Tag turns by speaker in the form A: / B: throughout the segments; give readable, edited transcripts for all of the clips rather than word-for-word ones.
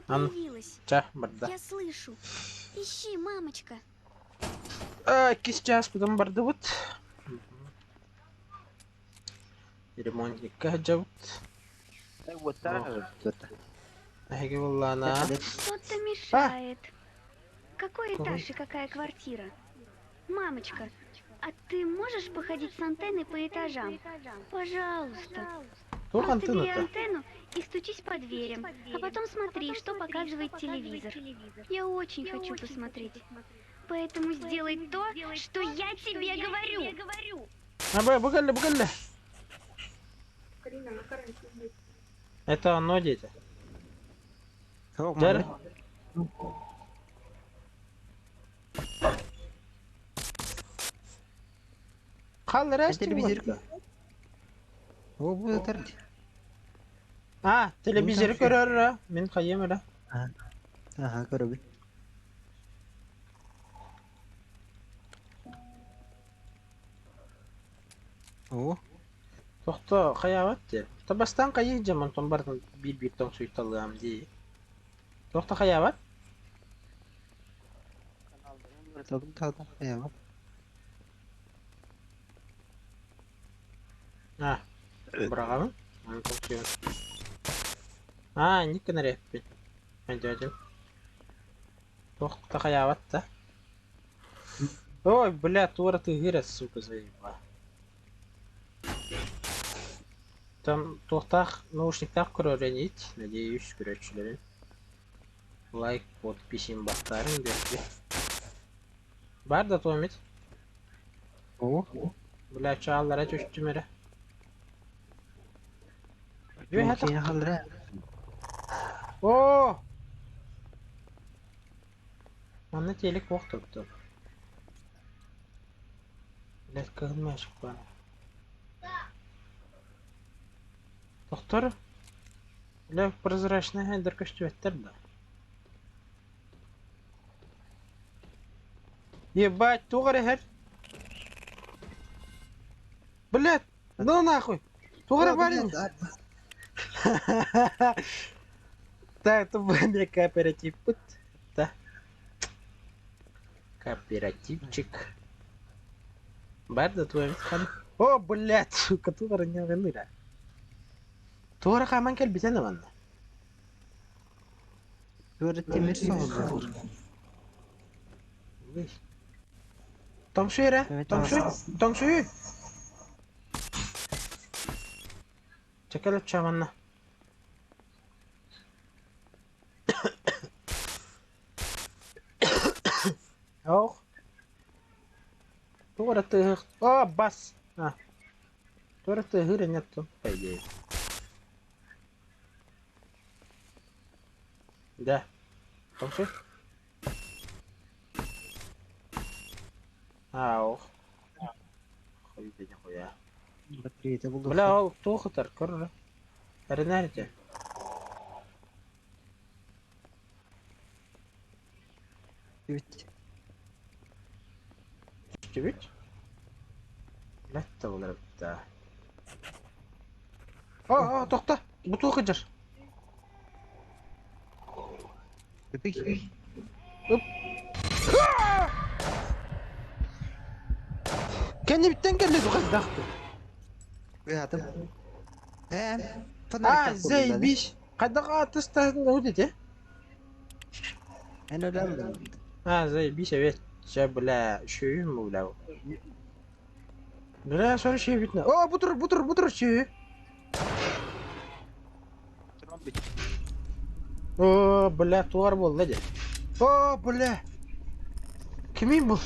A: Ан,
B: появилась.
A: чэ, барда.
B: Я слышу. Ищи, мамочка.
A: Иккис чааспытын бардыбыт. Ремонтникка сылдьабыт. Эһиги буоллаана.
B: Что-то мешает. Какой этаж и какая квартира? Мамочка, а ты можешь походить с антенной по этажам? Пожалуйста.
A: Туох
B: Просто бери
A: антенната?
B: антенну и стучись по дверям, а потом смотри, что показывает телевизор. Я очень хочу посмотреть. Поэтому сделай то, что я тебе говорю.
A: А, бу кэллэ, бу кэллэ. Это оно, дети. Дьэр. Хааллара
C: Телевизор. О, бу ытар.
A: А, телевизоры көрөр мин хайыам эрэ.
C: Аха, көрөбүн. О,
A: Тохто хайаабат дии. Табастаан хайыы дьэ онтон барытын биир-биир тоҥсуйталыам дии. Тохто хайаабат?
C: хайаабат.
A: А, быраҕабын. Аны тоҥсуйабын. А, инник гынар эппин. Өйдөөтүм. Туох да хайаабат да. Ой, бля, туора тыаһыыр сука, заеба. Там туохтаах наушниктаах көрөр инит, надеюсь, көрөөччүлэрин. Лайк, подпись баттаарыҥ диэки. Бар да туомит?
C: О,
A: Бля, чааллара түстүм эрэ. Үөһэ
C: киһи халлара.
A: О! Манна телек суох турду. Блядь, кыһыл мээчик баар. Тохтор, бля, прозрачный хендер көстүбэттэр да. Ебать, туох эрэ иһэр? Блядь, ну нахуй! Туох эрэ баар ини? Так, это был кооперативпыт. Да. Кооперативчик. Бар да твой хан. О, блядь, сука, туох эрэ ньаҕыныра. Туох эрэ хааман кэлбитэ манна.
C: Туора тимир соһуллар.
A: Тоҥсуй эрэ, тоҥсуй, тоҥсуй! Чэкэл оччо манна. Ох. Туох эрэ тыаһых... О, бас! А. Туох эрэ тыаһыыр инньэ по идее. Да. Тоҥсуй. А, ох. Хуй нихуя.
C: Батареята булду.
A: Бля, ол туох ытар, көр эрэ. Эрэнээр ити.
C: Үт.
A: Түстүбүт. Блядь, да булар эбит да. О, о, тохто! Бу туох ыдьар?
C: Ыты.
A: Оп. Кэннибиттэн кэллэ хайдах
C: Ыатым. Ээ,
A: А,
C: фонарик
A: заебись. Хайдах аатыстаһын ут ити?
C: Эн өлөм.
A: А, заебись, эбит. Чэ, бля, үчүгүйүн бля. Бля, сори шебитне. О, бутур, бутур, бутур, чү. О, бля, туар буолла дии. О, бля. Кимий бу?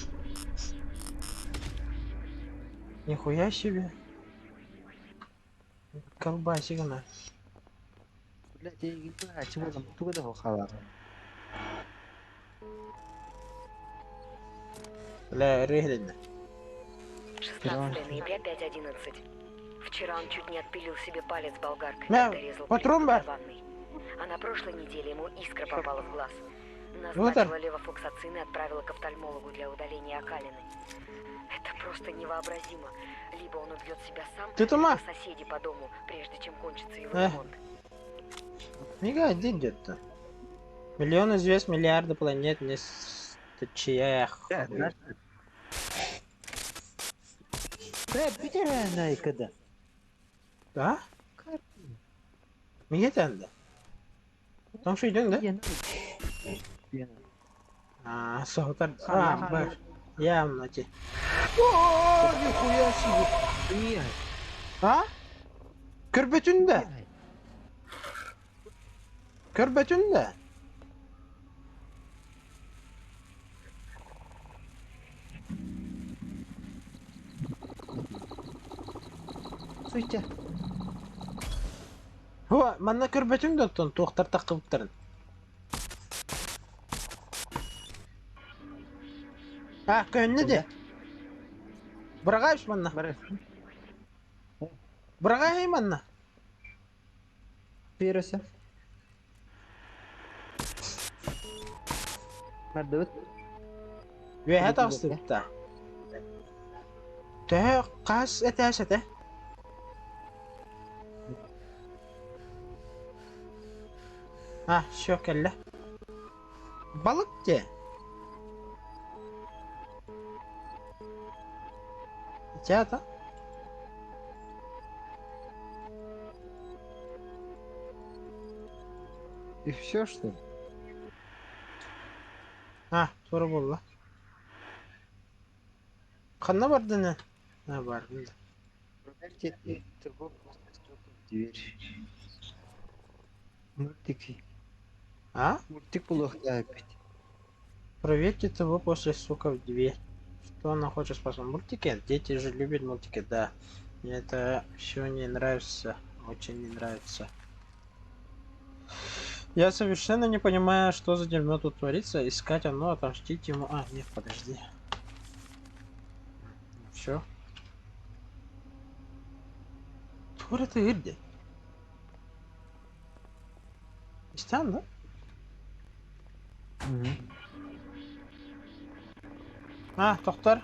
A: Нихуя себе. Колбасигана.
C: Блядь, я чего там, туга да халар.
A: Бля, рыглина.
D: 16 ноября, 5.11. Вчера он чуть не отпилил себе палец болгаркой,
A: Мя,
D: когда резал
A: патрон
D: плитку
A: бар.
D: для ванной. А на прошлой неделе ему искра попала в глаз.
A: Ну это-
D: Назначила левофлоксацин и отправила к офтальмологу для удаления окалины. Это просто невообразимо. Либо он убьет себя сам,
A: Ты тума?
D: либо соседи по дому, прежде чем кончится его
A: Э.
D: ремонт.
A: Мига один где-то. Миллионы звезд, миллиарды планет, не стычья хуй.
C: Б,
A: Да? Миге тәнді. Тоң шүйдің да? А, соғытар. А, бар. Явно те. О, нихуя себе. А? Көрбөтүн да. Көрбөтүн да.
C: Суйча.
A: Хо, манна көрбөтүн да оттон туохтар таххыбыттарын. А, көөннө де. Быраҕаайш манна.
C: Бар.
A: Быраҕаай манна.
C: Вирусы. Бардыбыт.
A: Үөһэ таҕыстыбыт да. Төһө хас этээс этэ? А, все кэллэ. Балык дии. Ити
C: И все, что ли?
A: А, туора буолла. Ханна бардыны? А, бардым да.
C: Проверьте того после стука в дверь. Мультик.
A: А?
C: Мультик булуохтаах эппит.
A: Проверьте того после стука в дверь. Что она хочет спасать? Мультики? Дети же любят мультики, да. Мне это все не нравится. Очень не нравится. Я совершенно не понимаю, что за дерьмо тут творится. Искать оно, отомстить ему. А, нет, подожди. Все. Тур это ирди. Истан, да? А, доктор.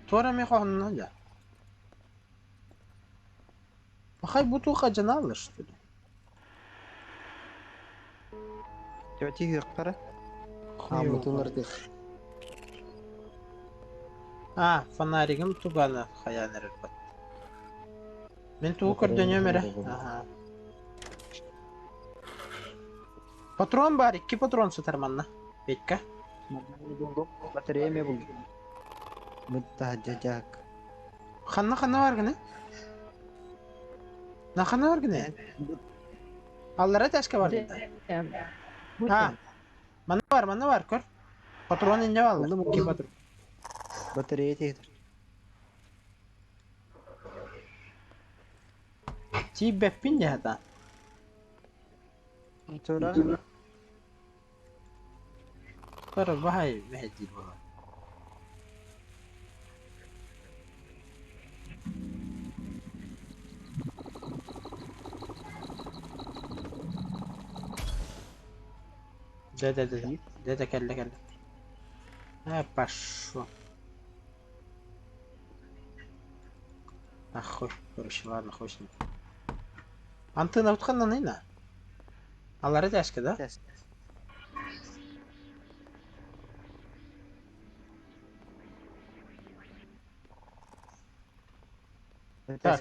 A: Тура ми хонна да. Пахай бутылка жаналы, что ли?
C: Тетя Хара.
A: Хуй
C: А,
A: его
C: бутылар
A: знает. А, фонаригым туганы хаян эрэр бат. Мин тугу көрдөнүөм эрэ. Аха. Патрон бар, икки патрон сытар манна. Петька.
C: Батарея ме булду. Мытта жажак.
A: Ханна ханна бар гыны? На ханна бар гыны? Аллара ташка бар гыны. А, манна бар, манна бар, көр. Патрон инне баллар.
C: Булдум,
A: Икки
C: булдум.
A: патрон.
C: Батарея тиһитер.
A: Тиийбэппин дьэ
C: Тура.
A: Тора баһай бэһэдиир буолар. Дэ дэ дэ дэ. Дэ дэ кэллэ кэллэ. Э, пошел. Нахуй, короче, ладно, хуй с ним. Антына утханна на. Аллары тяжко, да? Так.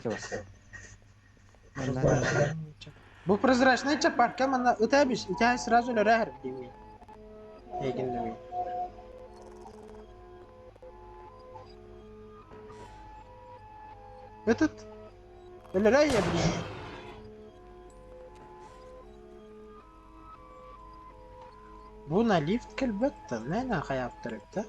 A: Бу прозрачный чапарка манна ыта биш, итә сразу лөрәһер дими. Эгин дими. Этот өлөрәйе блин. Бу на лифт кэлбэттэ, нэ хайаптырыпта.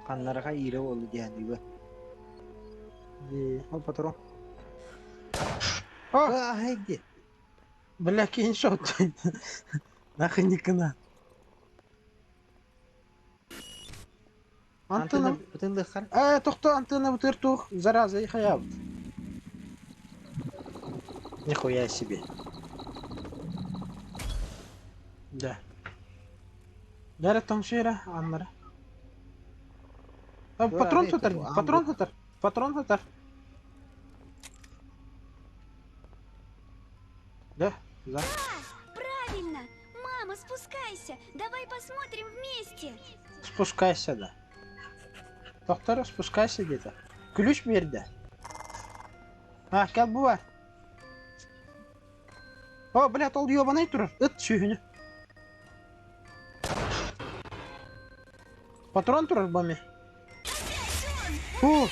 C: Ханнарга ире болду диэн диба.
A: Ди.
C: Ол патрон.
A: О,
C: А, хайди.
A: бля, кинь шот. Нахуй не кына. Антына.
C: Антына хар.
A: Э, тохто антына бутыр тух, зараза и хаябыт. Нихуя себе. Да. Дәрі тоңшыра, аннара. А, Патрон сатар, патрон сатар, патрон сатар. Да, да.
B: Правильно! Мама, спускайся! Давай посмотрим вместе!
A: Спускайся, да. Доктор, спускайся где-то. Ключ биэрдэ. А, кэл бу бар. О, блядь, ол ёбаный турар. Ыт сүһүнү. Патрон турар бами. О!
B: Убей!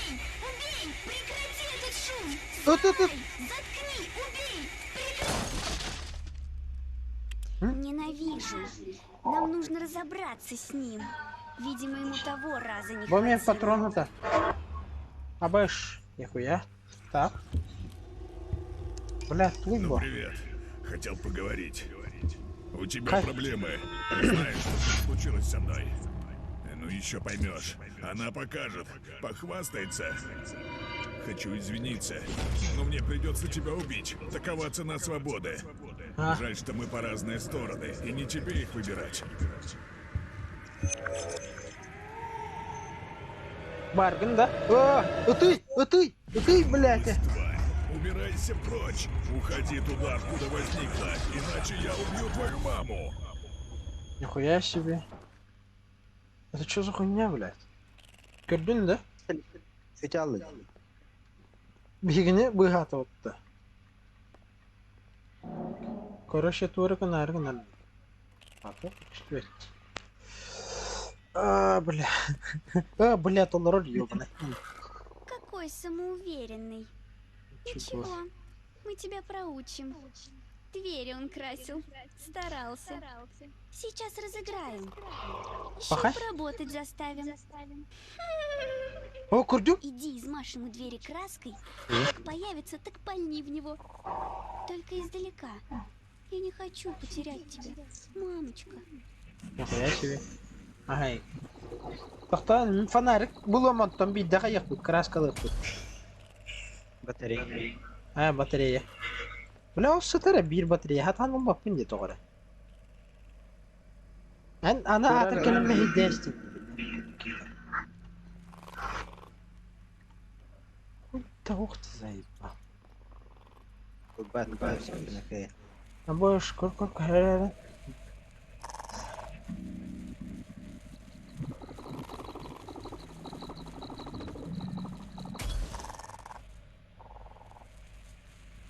B: Прекрати этот шум!
A: Ыт, ыт, ыт.
B: Заткни! Убей! Прекрати! Ненавижу. Нам нужно разобраться с ним. Видимо, ему того раза не
A: Бами
B: хватило.
A: патрон это. Абэш. Нихуя. Так. Бля,
E: Ну,
A: туйбо.
E: привет. Хотел поговорить. У тебя
A: Как?
E: проблемы. Знаешь, что случилось со мной. Ну еще поймешь. Она покажет. Похвастается. Хочу извиниться, но мне придется тебя убить. Такова цена свободы.
A: А.
E: Жаль, что мы по разные стороны, и не тебе их выбирать.
A: Баргын да? О, ытый, ытый, ытый, блядь.
E: Тварь, убирайся прочь. Уходи туда, откуда возникла, иначе я убью твою маму.
A: Нихуя себе. Это что за хуйня, блядь? Көрдүн да?
C: Сүтэ
A: Биһигини быыһаатыбытта. Короче, туора гынары гынар. А то что это? А, бля. А, бля, толорор ёбаный.
B: Какой самоуверенный.
A: Чего?
B: Ничего, мы тебя проучим. Двери он красил, старался. Сейчас разыграем. Еще
A: Пахай?
B: поработать заставим.
A: О, курдюк.
B: Иди измажь ему двери краской. Как появится, так пальни в него. Только издалека. Я не хочу потерять тебя, мамочка.
A: Нихуя себе. Ага. Тохтоон фонарик булуом онтон биирдэ хайыахпыт, краскалыахпыт.
C: Батарея.
A: А, батарея. Бля, ол сытар биир батарея. Хатан ылбаппын дии тоҕо эрэ. Эн аны аатыр кэлэн мэһийдээстин. Хуй-то ух ты заебал. А больше кур кур кур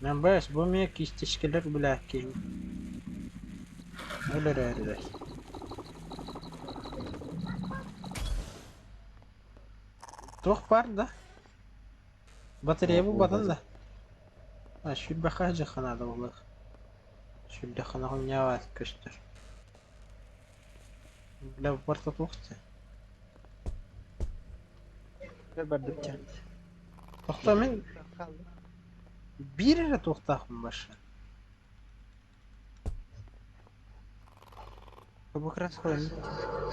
A: Мен бэс бу эмиэ кисточкалар бля киһи өлөрөөрүлэр. Туох баар да? Батарея булбатын да? А сүүрбэхэ дьахха наада буолуох. Сүүрдэххинэ хунньаабат көстөр. Бля барыта туох дии. Тохтоо мин биир эрэ туохтаахпын баша.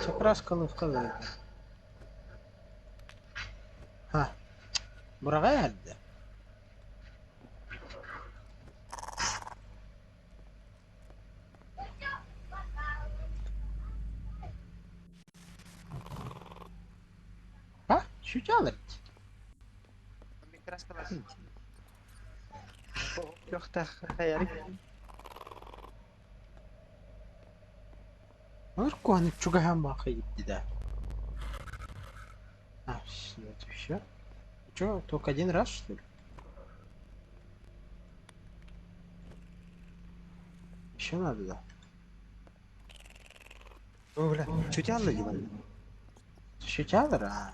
A: Чакраскалыахха да Ха. Быраҕа эрдэ. А? Чутял эбит. Олор куһаны чугаһаан баахайбыт да. А, это все? Че, только один раз, что ли? Еще надо, да? Чутялар, а?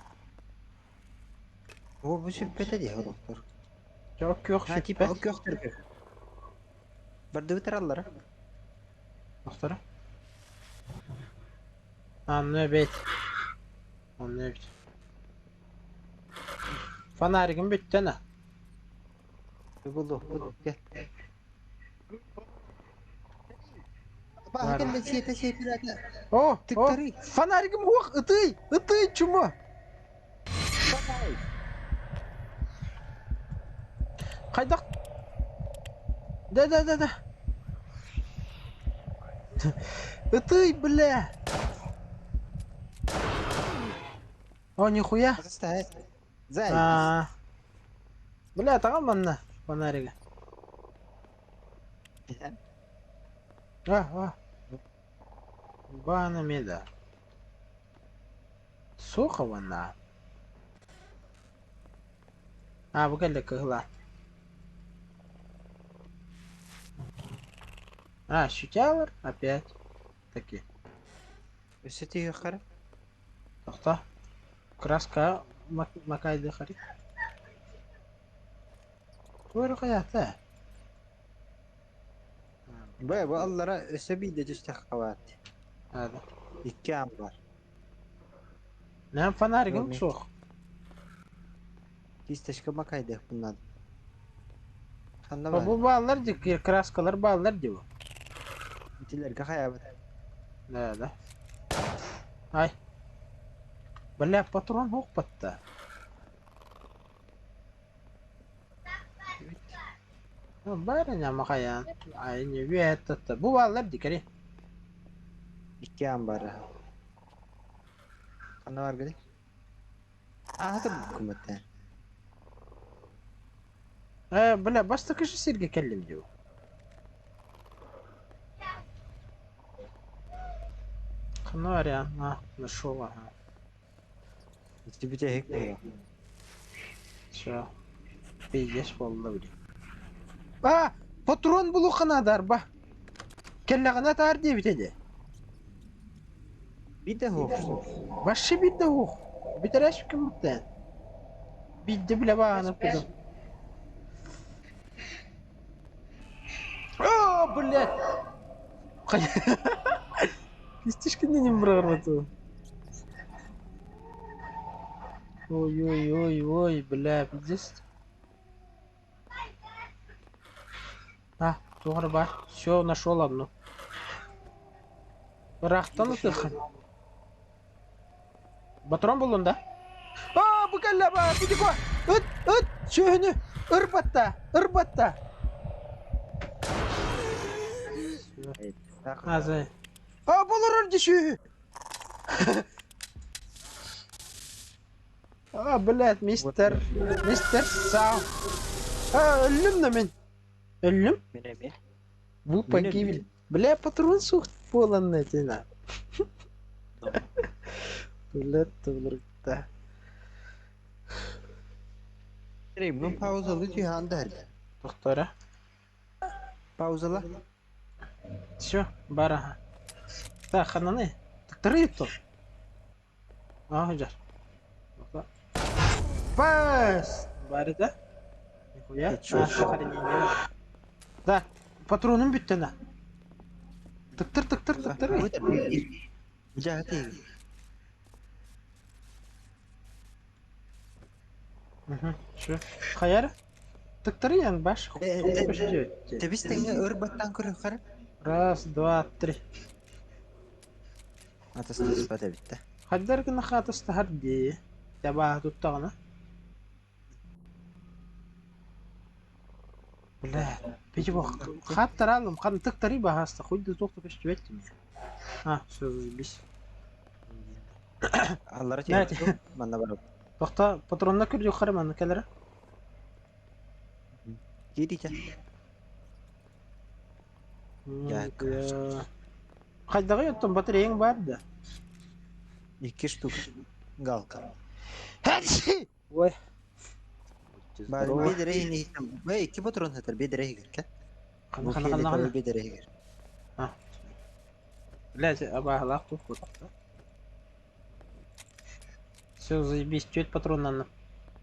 A: Чок күөх сүппэт. Охторо. Анны эбит. Онно эбит. Фонаригым бүттэ на. О, о, фонаригым уох, ытый, ытый, чума. Хайдах? Да, да, да, да. Ытый, бля. О, нихуя. А. Бля, таҕал манна фонарига. А, а. Бана меда. Сухована. А, бу кэллэ кыһыла. А, щитялар опять. Таки.
C: Өссө тиһиэххэ
A: Тохто. Краска макайды хари. Туора хайата.
C: Бэ, бу аллара өссө биирдэ түстэххэ баар.
A: Hadi.
C: Икки аан бар.
A: Нам фонаригым
C: Yok,
A: суох.
C: Кисточка макайдыахпын наада. Ханна
A: Бу
C: баар?
A: бааллар ди, краскалар бааллар ди бу.
C: Итилэргэ хайаабыт.
A: Да, да. Ай. Бля, патрон хохпатта. Бары махаян. Ай, не үөттатта. Бу бааллар ди, кэри.
C: Икки аан баар. Ханна баар гыный? Аата буккуматтан.
A: Э, бля, бастакы же сиргэ кэллим дии. Ханна вариант? А, нашел, ага.
C: Ити бүтэһик буолла.
A: Все. Пиздец буолла били. А, патрон булуохха наада арба. Кэллэҕинэ атаар диэбитэ дии.
C: Биирдэ суох.
A: Вообще биирдэ суох. Бүтэрээш киммиттэн. Биирдэ билэ бааһына кудум. О, блядь! Кистишкин не быраарбатым. Ой-ой-ой-ой, бля, пиздец. А, туох эрэ баар. Все, нашел одну. Ыраахтан ытыаххын. Батрон буллун да? А, бу кэллэ ба, Пидико! Ыт, ыт, сүөһүнү! Ырбатта, ырбатта! Азы. А, болорор ди сүөһү! А, блядь, мистер, мистер Сау. А, өллүм да мин. Өллүм?
C: Мин эмиэ.
A: Бу
C: Мин
A: погибель. Бля, патрон суох буолан этина. Блядь, тулурукта.
C: Реймон паузалы түһээн да эрдэ.
A: Тохтора.
C: Паузала.
A: Все, бар аха. Так, хананы. Тыктыры то. А, жар. Пас! Бар да? Нихуя.
C: Ничего.
A: А, сохранение. Да, патроным бүттэ на. Тыктыр, тыктыр, тыктыр.
C: Дьэ,
A: Угу. Все. Хайар? Тыктыры баш.
C: Тэбис тэҥҥэ өр баттаан көрүөххэ
A: Раз, два, три.
C: Атастаспат эбит да.
A: Хайдар гына хаатастаһар дии. Табаа туттаҕына. Бля, пить его хаттаралым, хан тыктары баһаста, хуй да туох да көстүбэт мне. А, все, заебись.
C: Аллара
A: Знаете.
C: тиийэн манна барабыт.
A: Тохто патронна көрдүк манна кэлэрэ.
C: Кииритэ.
A: Хайдаҕый оттон батареяң баар да?
C: Икки штук галка.
A: Ой.
C: Баар бедere иһиттэн. Бэй икки патрон сытар бедere иһигэр кэ.
A: Ханна ханна ханна ханна.
C: Бедere иһигэр.
A: Блядь, абааһылаах туох кутта. Все, заебись, чуть патроннан.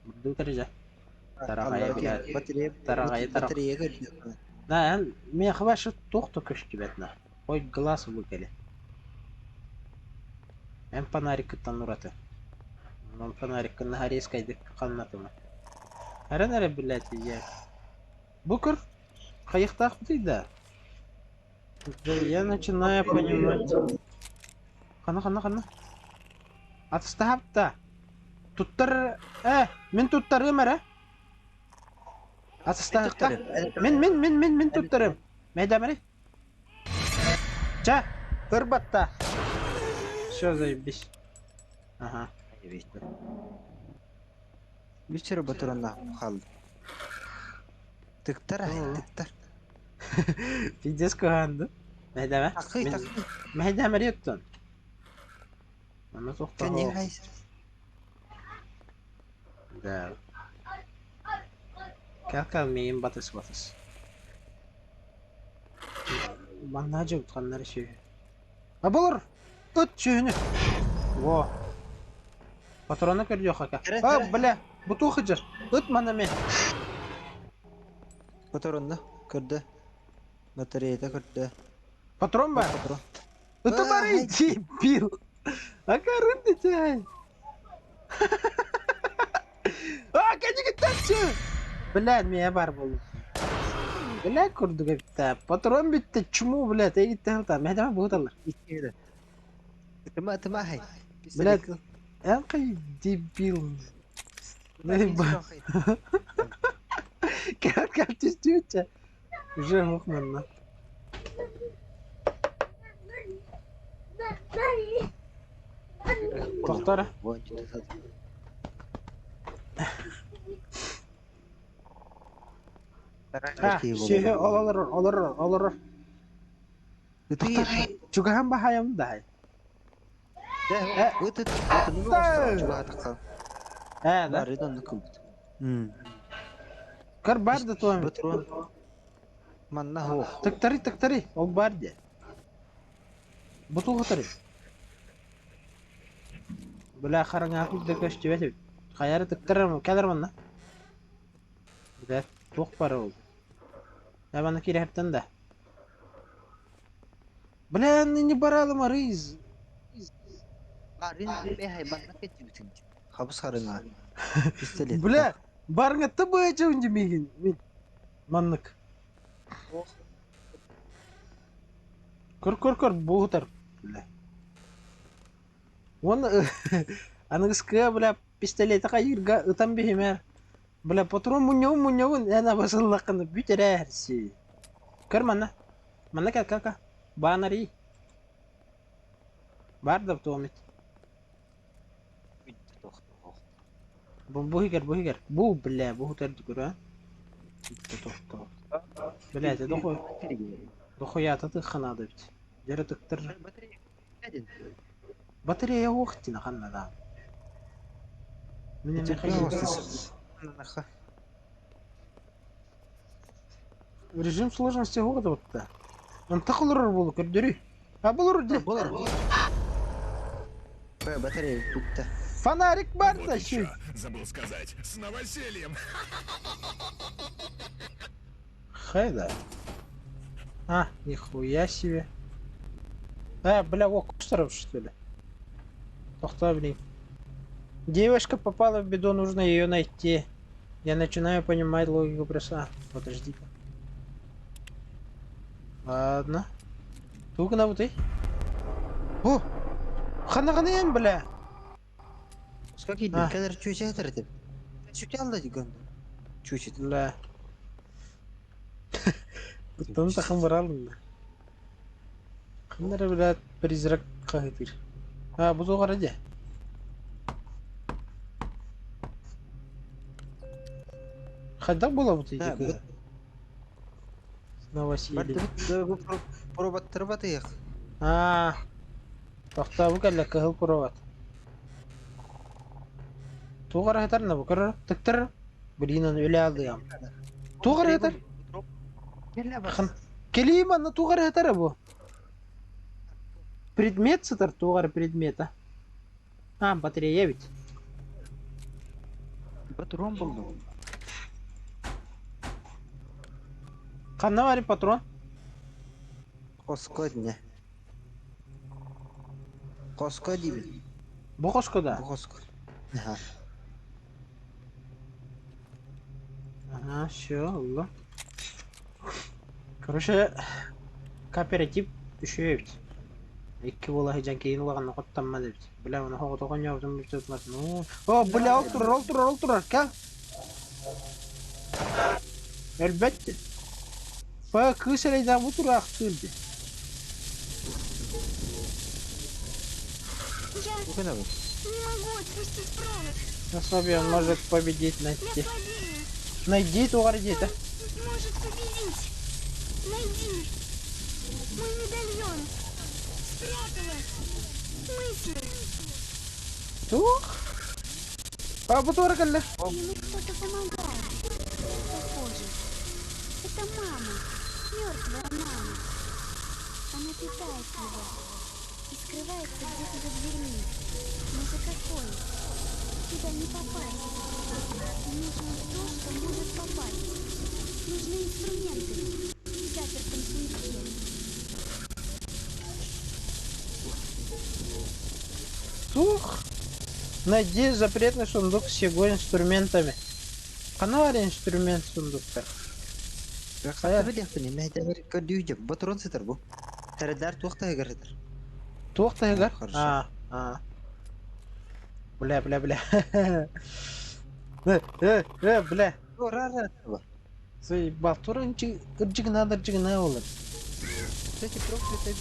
A: Бурду Тараҕайа блядь.
C: Батарея
A: Тараҕайа тарах.
C: батарея көрдүк.
A: На, миэхэ вообще туох да көстүбэт на. Хоть глаз выколи. Эн фонарикыттан ураты. Онон фонариккын наһаа резкайдык ханнатыма. Эрэн эрэ, блядь, я. Бу көр, хайыхтаахпытый да. Я начинаю понимать. Ханна, ханна, ханна. Атыстаһапта. Туттар... Э, мин туттарыым эрэ. Атыстаһыкка. Мин, мин, мин, мин, мин туттарым. Мэйдэмэри. Ча, ырбатта. Все, заебись. Ага.
C: Үс эрэ патроннаах хаалла. Тыктар ай, тыктар.
A: Пиздец куһаҕан дуу? Мэһэйдээмэ.
C: Таххый,
A: Мин
C: таххый.
A: мэһэйдээмэри оттон. Манна
C: Кэнни
A: туохтаах
C: хайс.
A: Да. Кэл-кэл миигин батыс батыс. Манна дьылҕаннар сүөһү. А булur! Ыт сүөһүнү! Во! Патрона көрдүөххэ ка.
C: Кэрэ,
A: А,
C: кэрэ.
A: бля! Бутуу хыдьар! Ыт манна мен!
C: Патронна көрдө. Батареята көрдө.
A: Патрон
C: Бар
A: бар!
C: патрон.
A: Ыты
C: А,
A: барый,
C: хай.
A: дебил! Акарын дитяй! А, кэннигиттэн Бля, миэ бар буолла. Бля курдук эбит Патрон бүттэ, чуму, бля, тэйиттэн ылта. Мэһэдэме буһуталлар.
C: Иккиэ Тыма, тыма хай.
A: Бля,
C: Пистолет.
A: эн хай дебил. Кэл кэл түстүүччэ. Уже мух манна. Тохтора. А, сүөһү олорор, олорор, олорор. Чугаһан баһайам дай. Ээ, да. Көр бар да туом.
C: Манна суох.
A: Тыктары, тыктары, ол бар де. Бутулгутары. Бля, хараҥаах да көстүбэт эбит. Хайары тыктарар, кэлэр манна. Бля, туох бара ол. Я манна киирэхтэн да. Бля, не баралым арыз.
C: Хабыс харыҥа. Пистолет.
A: Бля, барыңатта быача үнде мигин. Мин. Маннык. Көр, көр, көр, буутар. Бля. Уон аныгыскыга, бля, пистолеты хайыырга ытан биһимээр. Бля, патрон мунньабын мунньабын, эн абасыллаххына бүт эрээр си. Көр манна. Манна кэл, кэл, кэл. Баан арый. Бар да туомит. Бу бу иһигэр, бу иһигэр. Бу, бля, бу утар көрө. Тохтоо. Бля, это дохуй. Дохуята тыхханаада эбит. Дьэрэ тыктар. Батарея уох тина ханна да. Мин эмиэ Режим сложности года вот-то. Онтох олорор буолу көрдөрүй. А булур де.
C: Болар. Батарея бүттэ.
A: Фонарик бар
E: Вот
A: да
E: еще, забыл сказать, с новосельем!
A: Хайда. А, нихуя себе. А, бля, во, кусаров, что ли? Тохта, блин. Девушка попала в беду, нужно ее найти. Я начинаю понимать логику пресса. Подожди-ка. Ладно. Тугу гынабытый? О! Ханаҕыныйан, бля!
C: Сколько
A: А.
C: кэлэр чүүчээтэр этим. Чүкэ алла дигэн. Чүүчэт.
A: Бля. Куттан тахым баралын. Ханнара, бля, призрак хаһытыр. А, бу туох дьэ? Хайдах буолабыт
C: Да,
A: ити Новоселье.
C: Пробаттырбатыйах.
A: Аа, тохтообу кэллэ кыһыл провод. Туох эрэ на бу көрөр, тыктыр. Блин, аны үлэ алдыам. Туох эрэ сытар? Хан. Кэлиим анна туох эрэ сытар бу? Предмет сытар туох эрэ предмета. А, батарея ведь.
C: Патрон булдум.
A: Ханна баар патрон?
C: Хоско дне. Хоско диибин.
A: Бу хоско да?
C: Бу хоско. Аха.
A: Ага, все, алла. Короче, кооператив үчүгэй эбит. Икки буола сылдьан киин улаҕанна хоттоммот эбит. Бля, ону хоҕотоҕон ньообутун бүтүт ну. О, бля, ол турар, ол турар, ол турар, кэл. Өлбөт. Па, кыыс эрэйдээх бу тураахтыыр дии.
B: Я
C: Бу гынабын.
B: не могу отпустить провод.
A: На слабе он может победить
B: Я
A: найти.
B: слабее.
A: Найди тугар диэтэ.
B: Он может победить. Найди! Мой медальон! Спрятала! Мысли!
A: Туох? А бу туора кэллэ.
B: Ему кто-то помогает. Похоже. Это мама. Мертвая мама. Она питает его. И скрывается где-то за дверьми. Но за какой? Туда не попасть. Нужно то, что может попасть. Нужны инструменты. В запертом сундуке.
A: Туох? Найди запретный сундук с его инструментами. Ханна баар инструмент сундуктар?
C: Хата билиэхпин мэйдэгэр көрдүү ботурун сытар бу. Тэрэллэр туох таһыгар сытар.
A: Туох таһыгар?
C: Хорошо.
A: А, а. Бля, бля, бля. Э, э, э, бля.
C: Ора
A: Заебал. Тура ырдьыгына ырдьыгына олор.
C: Кстати, проклятый.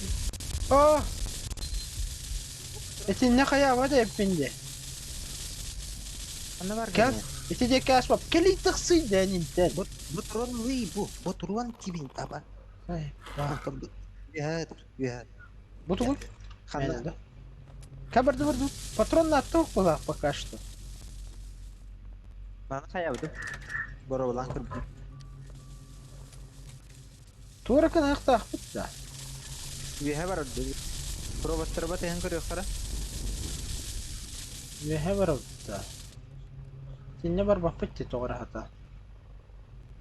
A: О! Итиннэ хайаабат эппин дии.
C: Ханна бар
A: Кэл,
C: гэнэ?
A: ити диэки ааспап. Кэлий тахсый дээн интэн.
C: Ботурун лый бу. Ботурун тибин таба.
A: Ай, ба.
C: Үһэ, үһэ.
A: Бу тугуй?
C: Ханна?
A: Да. Кабарды барду. Патрон на отток была пока что.
C: Маны хайабытым. Боробулаан көрбүтүм.
A: Туора кынахтаахпыт да.
C: Үөһэ барар Пробаттарба тэһэн көрүөххара.
A: Үөһэ барабыт да. Синне барбаппыт ти тоҕо хата.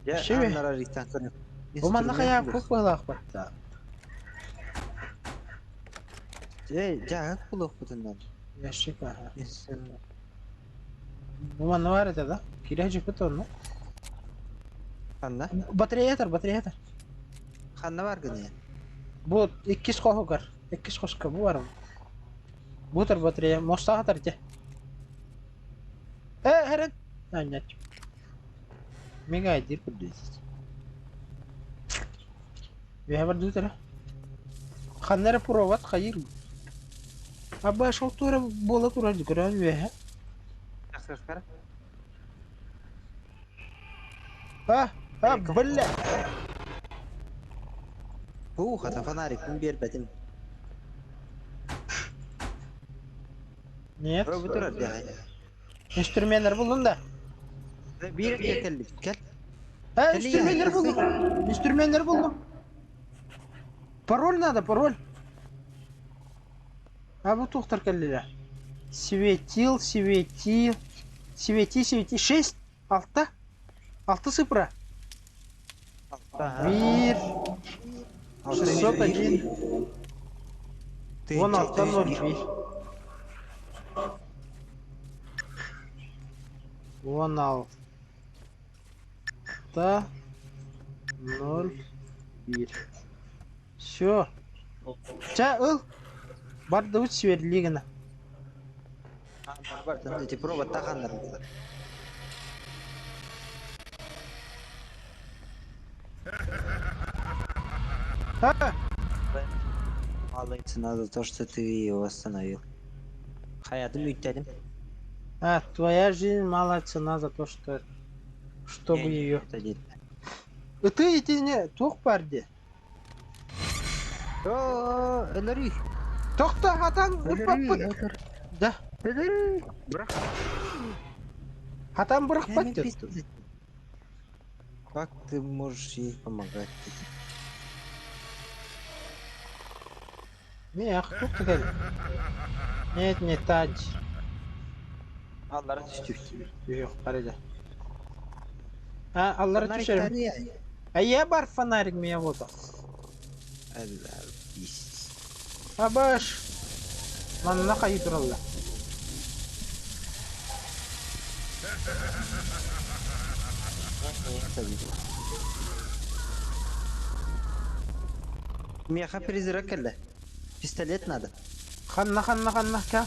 C: Дьэ,
A: Шибе.
C: аннара ристан көрүөх.
A: Бу манна хайааппыт быһылаахпыт да.
C: Дьэ, дьаһык булуохпутунан.
A: Ящик аха. Бу манна бар этэ да. Киирэ дьыппыт онно.
C: Ханна?
A: Батареятор, батареятор.
C: Ханна бар гыныя?
A: Бу иккис хоһугар. Иккис хоско бу бар. Бу тар батарея. Мостаға тар дьэ. Э, хэрэн. А, нет. Мигай диир курдук. Үөһэ бардыбыт эрэ. Ханна эрэ провод хайыыр. Аба шол туора буола турар көрөн үөһэ.
C: Тахсыахтара.
A: А, а, бля.
C: Бу хата фонарикпын биэрбэтим.
A: Нет.
C: Бу турар дьэ.
A: Инструменттер булдум да.
C: Биир кэллик. Кэл.
A: А, инструменттер булдум. Инструменттер булдум. Пароль надо, пароль. А бу туохтар кэллилэр. Светил, светил. Свети, свети. Шесть. Алта. Алта цифра. Биир. 601. Вон алта ноль биир. Вон алта ноль биир. Все. Чэ, ыл. Бардыбыт сверли гына.
C: Эти провод таханнар.
A: А,
C: Малая цена за то, что ты его остановил. Хаятым үйтәдим.
A: а, твоя жизнь малая цена за то, что чтобы ее. Ыты итини туох бар дии.
C: О, өлөрүй.
A: Тохто хатан ыппаппыт. Да.
C: Өлөрүй. Бырах.
A: Хатан бырахпат деп.
C: Как ты можешь ей помогать?
A: Не, ах, тут ты Нет, не тать.
C: Аллара түстүк.
A: Yok, қарайды. А, аллара түшерим. А я бар фонарик меня вот. Абаш. Манна хайы туралла.
C: Меха призрак кэллэ. Пистолет надо.
A: Ханна, ханна, ханна, ка.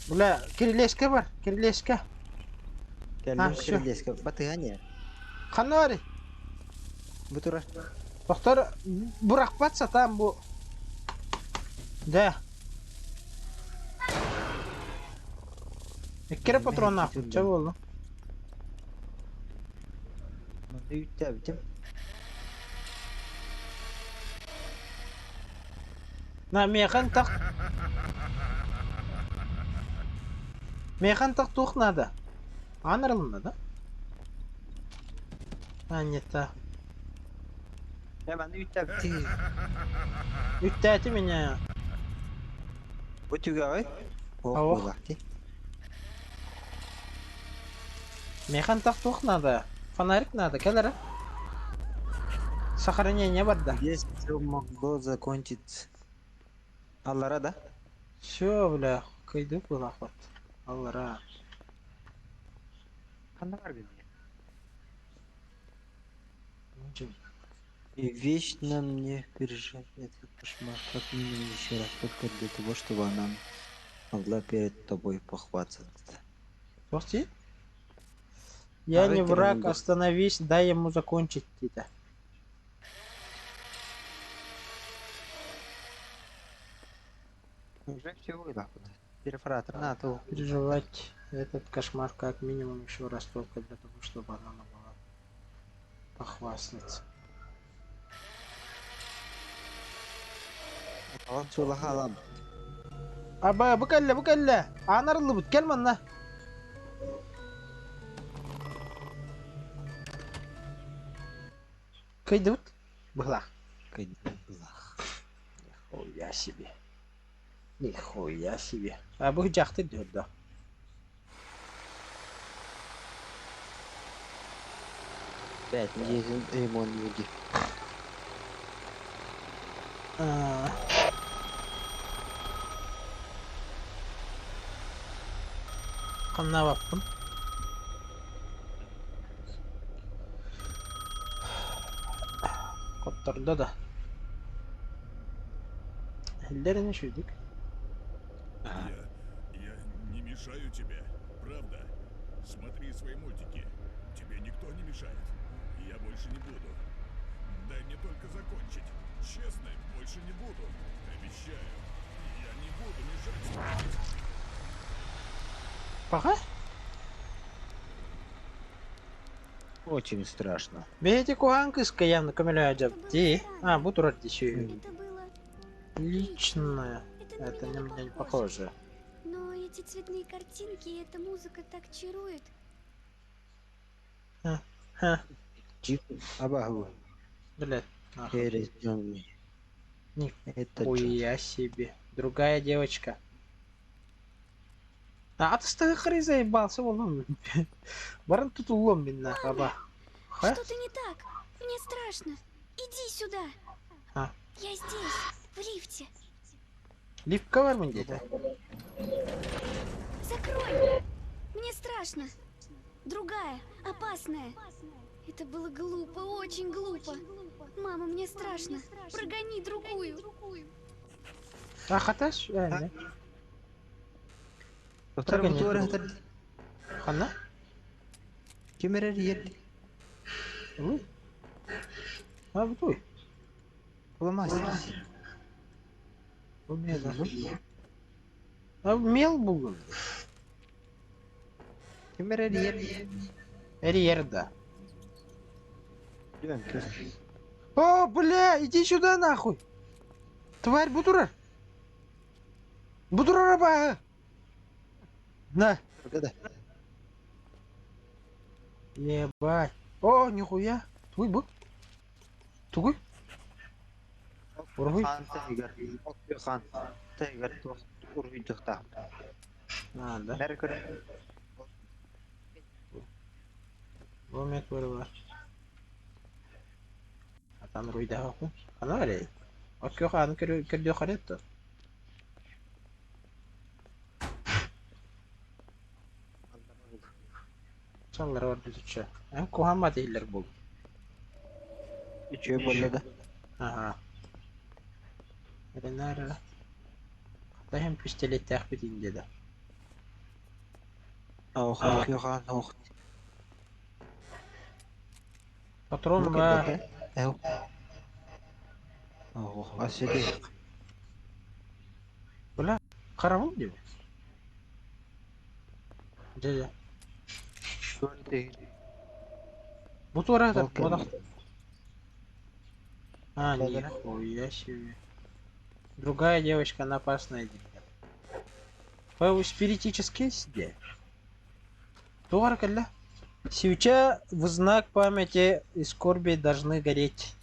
A: Бля, кирилешке бар, кирилешке.
C: Кэллим
A: всё.
C: кирилеска. Батыгане.
A: Ханна бар.
C: Бу тура.
A: Доктор, бырахпат сатан бу. Да. Иккере патрон нахуй, чэ буолла.
C: Үйтәбитим.
A: На миэхэ ынтах Миэхэ ынтах туох наада? Аан арылынна да? А, не та.
C: Я маны үттэпти.
A: Үттэти меня.
C: Бу түгэҕи? Ох,
A: Ох.
C: буолаахти.
A: Миэхэ ынтах туох наада? Фонарик надо, кэл эрэ. Сохранение барда.
C: Здесь все могло закончиться. Аллара да?
A: Все, бля, кыйдык буолаахпат. Аллара.
C: Ханна бар били? И вечно мне пережить этот кошмар, как минимум еще раз, только для того, чтобы она могла перед тобой похвастаться.
A: Слушайте. Я не враг, остановись, дай ему закончить, Тита.
C: Уже все было. Перфоратор на то.
A: Переживать этот кошмар как минимум еще раз только для того, чтобы она могла похвастаться. Аба, бу кэллэ, бу кэллэ. Аан арыллыбыт, кэл манна. Кыйдыбыт? Быһылаах.
C: Кыйдыбылах.
A: Нихуя себе. Нихуя себе. А бу дьахты дөрдө.
C: Пять, ремонт люди.
A: Ханна баппын. Хоттордо да. Эллэрин үчүйдүк.
E: Я... я не мешаю тебе, правда? Смотри свои мультики. Тебе никто не мешает. Я больше не буду. Дай мне только закончить. Честно, больше не буду. Обещаю. Я не буду мешать смотреть.
A: Пока?
C: Очень страшно.
A: Бэйэтэ куһаҕан кыыска явно көмөлөһө дии. А, бу турар дии
B: Это было...
A: Личное.
B: Это на
A: Это
B: меня
A: на меня
B: не
A: не похоже.
B: Но эти цветные картинки и эта музыка так чарует.
A: Ха,
C: Тихо. Абаху.
A: блядь, нахуй.
C: Через джунгли. Это джунгли.
A: Нихуя себе. Другая девочка. А ты хрей заебался, вон он. Баран тут улом мин нахуй, аба. Ха?
B: Что-то не так. Мне страшно. Иди сюда.
A: А.
B: Я здесь, в лифте.
A: Лифка бар мин диэтэ.
B: Закрой! Мне страшно. Другая, опасная. Это было глупо, очень глупо. Мама, мне страшно. Прогони другую.
A: А хаташ? Э,
C: Доктор,
A: Прогони.
C: бу туора хатар.
A: Ханна?
C: Ким эрэр иер?
A: Ой. А, бутуй.
C: Буламас.
A: Бу мел. А мел булгун.
C: Ким эрэр иер?
A: Эрьер да.
C: Дьон көс.
A: О, бля, иди сюда нахуй. Тварь бу турар. Бу турар аба. На.
C: Да.
A: Ебать. О, нихуя. Тугуй бу. Тугуй. Уруһуй.
C: Хан тайгар. Хан тайгар туох уруһуйдуохтаах.
A: Надо.
C: Бәрі көрө.
A: Бу мет бар. Атан уруйдаах. Ана эрэ. Оккө хааны көрдүө харет. Саллар бар бүтүччө. Эн куһаама дииллэр бул.
C: Үчүгэй буолла да.
A: Аха. Эрэнээр Хатаһым пистолеттээхпит диэдэ.
C: Ох, хан ох.
A: Патрон баар.
C: Эх. Ох, аседе.
A: Бля, карабыл диби. Дьэ дьэ.
C: Көрдө.
A: Бу туора
C: Ол кэллэ.
A: бодох. А,
C: Кэллэ.
A: нихуя себе. Другая девочка, она опасная дииллэр. По спиритический сидэ. Туох эрэ кэллэ? Свеча в знак памяти и скорби должны гореть.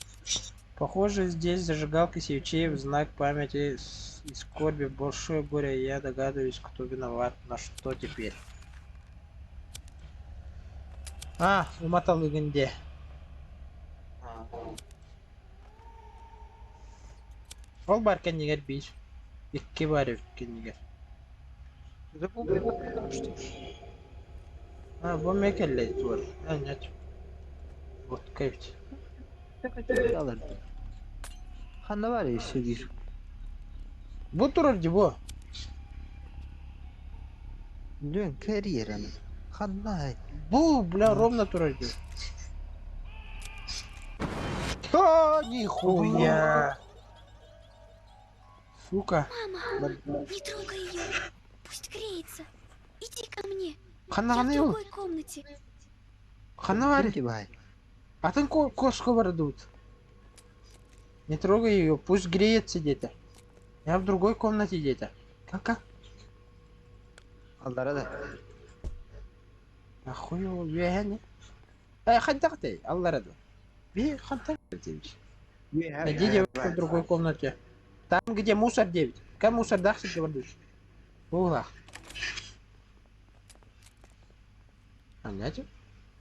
A: Похоже, здесь зажигалки свечей в знак памяти и скорби. Большое горе, я догадываюсь, кто виноват. Но что теперь? А, уматалыгын де. Ол баар кэннигэр биир, икки баар эбит кэннигэр. А, бу эмиэ кэллэ туор. А, нет. Водка эбит.
C: Ханна баар өссө биир?
A: Бу турар дии бу.
C: Дүн кэрийэр аны. Ханна
A: Бу, бля, ровно турар дии. А, нихуя! Сука.
B: Мама, не трогай ее. Пусть греется. Иди ко мне.
A: Ханна
B: Я в
A: ханна ол?
B: другой комнате.
A: Ханна баар?
C: Бай.
A: Атын кошка бардут. Не трогай ее, пусть греется где-то. Я в другой комнате где-то. Как как?
C: Аллара да.
A: Ахуй ол үөһэни. Э, хайдах аллара да. Би хантан девять. Найди девушку в другой комнате. Там, где мусор 9. Как мусор дах говоришь? В углах. Понятно?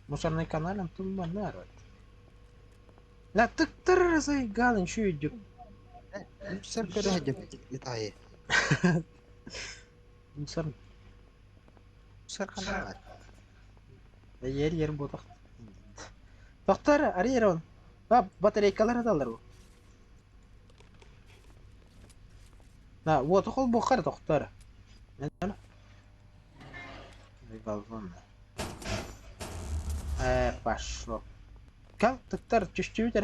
A: Мусорный канал, он тут народ. На тыктыр заигал, ничего идет.
C: Мусор көрө итайы.
A: Мусор.
C: Мусор ханна бар?
A: Да ер ер ботах. Доктор, ари он. А, батарейкалар адалар бу. На, вот хол бухар доктор. Э, пошел. Как доктор, чуть-чуть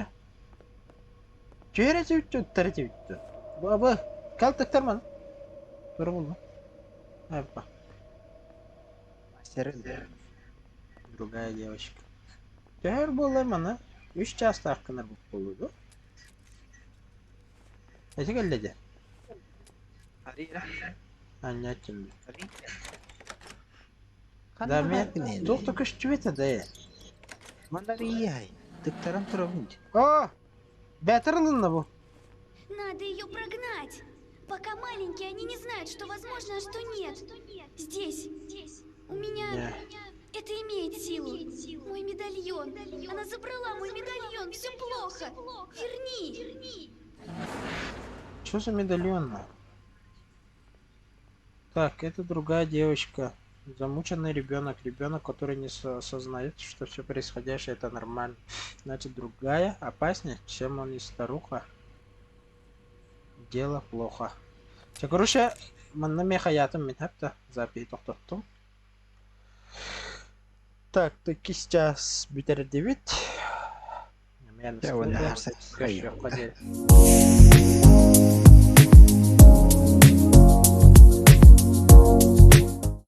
A: Чөөрэ түттэр түттү. Баба, кал тыктар ман. Тура булду. Опа, другая девочка. Төһөр буоллар мана үс чаастаах гынар буолуду. Эти кэллэди. Анньааччым. Да мен туох да көстүбэт да.
C: Мандарияй. Тыктаран турабын.
A: О! Бэтэр ылынна бу.
B: Надо ее прогнать. Пока маленькие, они не знают, что возможно, а что нет. Здесь. У меня... Это имеет силу. Мой медальон. Она забрала мой медальон. Все плохо. Верни.
A: Что за медальон? Так, это другая девочка. Замученный ребенок. Ребенок, который не осознает, что все происходящее это нормально. Значит, другая опаснее, чем он и старуха. Дело плохо. Чэ, короче, манна мин хайаатым мин хапта запись тохтоттум. Так, иккис чаас бүтэрдибит. Мен
C: Дьэ, уонна
A: көрүөххэ диэри.